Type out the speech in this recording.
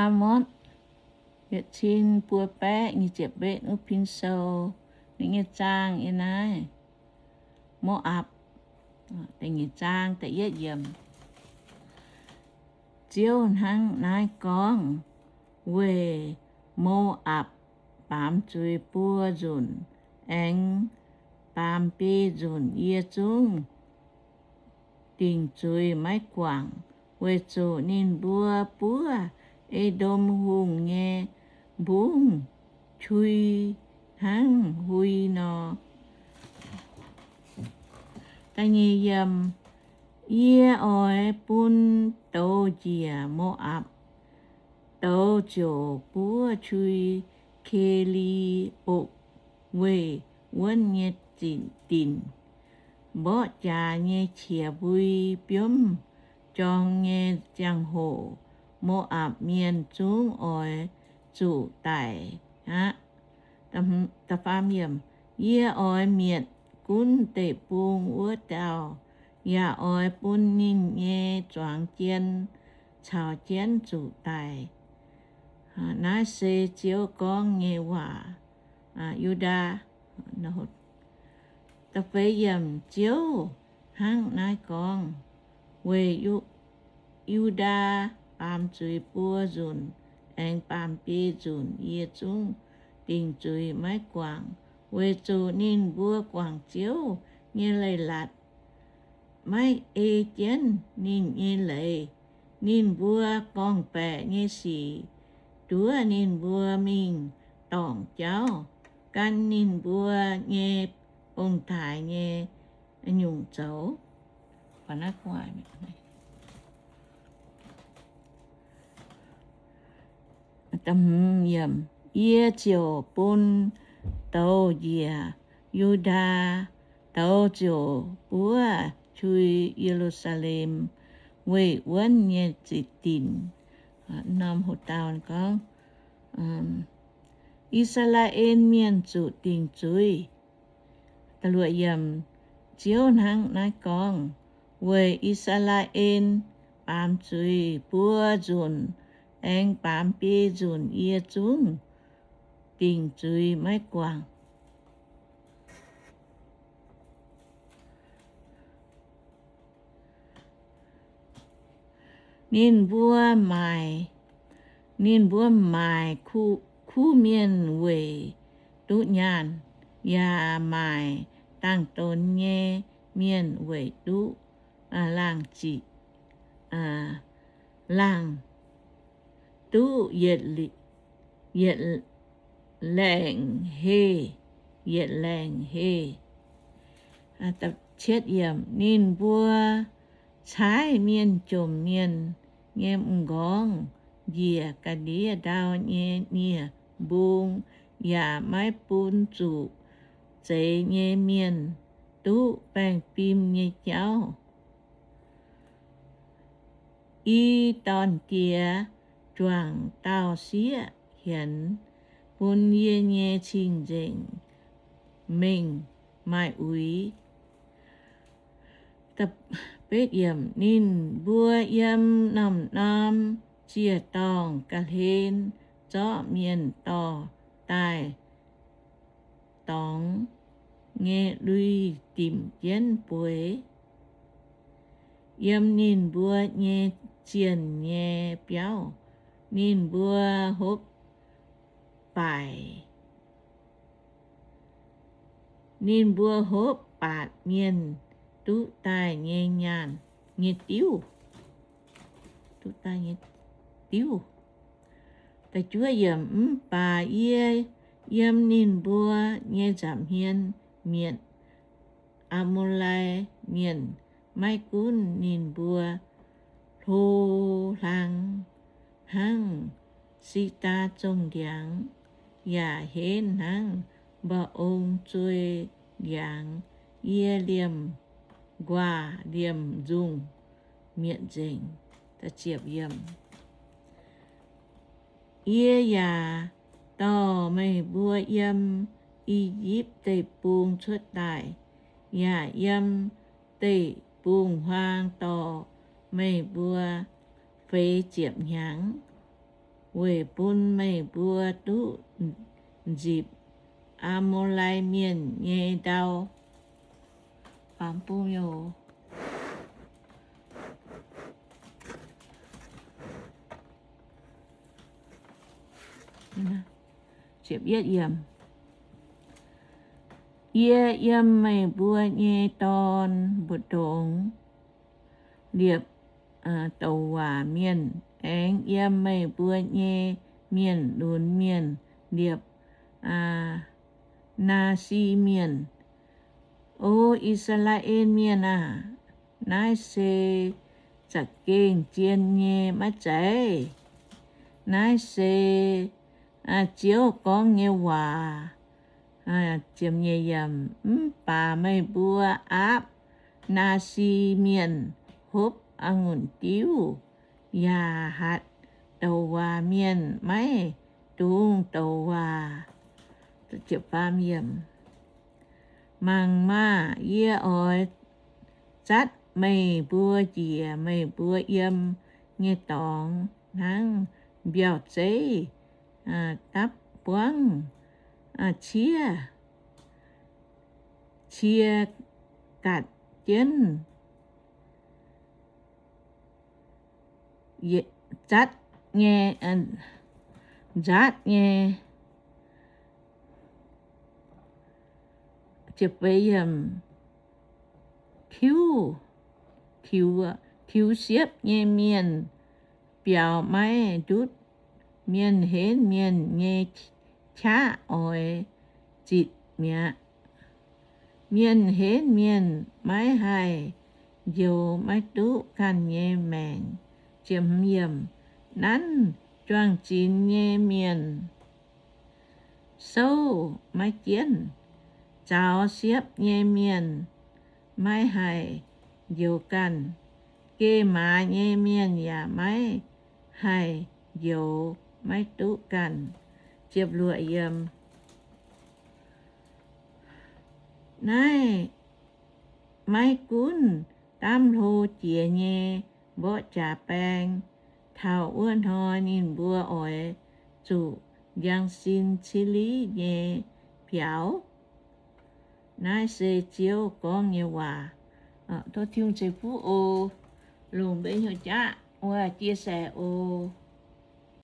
Aa^morc, yietc cin buo baeqv nyic ziepc betv wuov pin sou, ninh nyei zaang yiem naaiv. Mo^apc, da'nyeic zaang da'yietv yiemc. Ziouv hnangv naaiv gorngv, Weic Mo^apc baamz zuiz buo nzunc aengx baamz biei nzunc yie zungv dingc zuiz maiv guangc, weic zuqc ninh mbuo buov E^ndom Hungh nyei mbungv qui hnangv hui nor. Yie oix bun douz njiec Mo^apc, douz ziouc buov qui Ke^li^okc weih wuonv nyei dinc. Mborqv jaax nyei qiex mbui biomv jorng nyei ziangh hoc, Mo^apc mienh zungv oix zuqc daic aqv. Yie oix mietc gunv deic-bung wuov dauh, yaac oix bun ninh nyei zuangx jien caux jienv zuqc daic. Naaiv se Ziouv gorngv nyei waac. Yu^ndaa, Ziouv hnangv naaiv gorngv, Weic Yu^ndaa baamz zuiz buo nzunc aengx baamz biei nzunc yie zungv dingc zuiz maiv guangc, weic zuqc ninh mbuo guangc Ziouv nyei leiz-latc, maiv ei jienv ninh nyei leiz. Ninh mbuo gorngv-baeqc nyei sic nduov ninh mbuo mingh dorngc jauv, gan ninh mbuo nyei ong-taaix nyei nyungc zoux. Yie ziouc bun douz njiec Yu^ndaa, douz ziouc buov qui Ye^lu^saa^lem weih wuonv nyei dinc. Norm hoc dauh gorngv, I^saa^laa^en Mienh zuqc dingc zuiz. Ziouv hnangv naaiv gorngv, Weic I^saa^laa^en baamz zuiz buo nzunc aengx baamz biei nzunc yie zungv dingc zuiz maiv guangc. Ninh mbuo maaic, ninh mbuo maaic kuv mienh weic duqv nyaanh, yaac maaic dangh donx nyei mienh weic duqv laangh ziqc, laangh duqv yietc laengz heh, yietc laengz heh. Ninh mbuo caaiv mienh jomc mienh nyei m'nqorngv njiec ga'ndiev ndau nyei nie-mbung, yaac maiv bun zuqc zeix nyei mienh duqv baengh fim nyei jauv. I dorn-diex juangc dauh sieqv hienx bun yie nyei cing-nzengc mengh maaih uix. Ninh mbuo yiem norm-norm ziec-dorngh ga'hlen zorqv mienh dorh daaih dorngx nyei lui dimc jienv bueix. Yiem ninh mbuo nyei zienh nyei biauv, ninh mbuo hopv baaic, ninh mbuo hopv baatc mienh duqv daaih nyei nyaanh nyei diuv. Duqv daaih nyei diuv. Mv baac yie yiem ninh mbuo nyei nza'hmien mietc Aa^mo^lai Mienh, maiv gunv ninh mbuo hlo hlang hnangv si^ndaa zongh ndiangx, yaac henv hnangv mba'ong zuei ndiangx. Yie liemh nquaah liemh nzungh mietc nzengc. Yie yaac dorh meih mbuo yiem I^yipv Deic-Bung cuotv daaih, yaac yiem deic-bung-huaang dorh meih mbuo feix ziepc hnyangx. weic bun meih mbuo duqv nzipc Aa^mo^lai Mienh nyei ndau. Yie yiem meih mbuo nyei dorn mbu'ndongx liepc douc waac mienh, aengx yiem meih mbuo nyei mienh lunx mienh liepc Naa^si Mienh. O I^saa^laa^en Mienh aah! Naaiv se za'gengh zien nyei maiv zeiz? Naaiv se Ziouv gorngv nyei waac. Mv baac meih mbuo aapv Naa^si Mienh hopv a'ngunc diuv yaac hatc douc waac mienh maiv dungx douc waac. Mangc maah! Yie oix zatv meih mbuo njiec meih mbuo yiem nyei dorngx hnangv mbiauh zeiv dapv buangv ciev, cie gatc jienv zatv nyei, nzaatv nyei, tiuv, tiux siepv nyei mienh biaux maiv ndutv, mienh henv mienh nyei qaqv oix zitc mi'aqv. Mienh henv mienh maiv haih njoux maiv duqv ganh nyei maengc. Nanv juang-zinx nyei mienh souv maiv jienv, zaux siepv nyei mienh maiv haih njoux ganh, geh maaz nyei mienh yaac maiv haih njoux maiv duqv ganh. Naaiv maiv gunv daamv hlo jiex nyei mborqv jaax baeng, taux wuov hnoi ninh mbuo oix zuqc njang sin civ liv nyei biaux. Naaiv se Ziouv gorngv nyei waac. Tov Tin-Hungh ceix fuqv oc. Longc mbuo hnyouv jaqv wuov chia sẻ oc.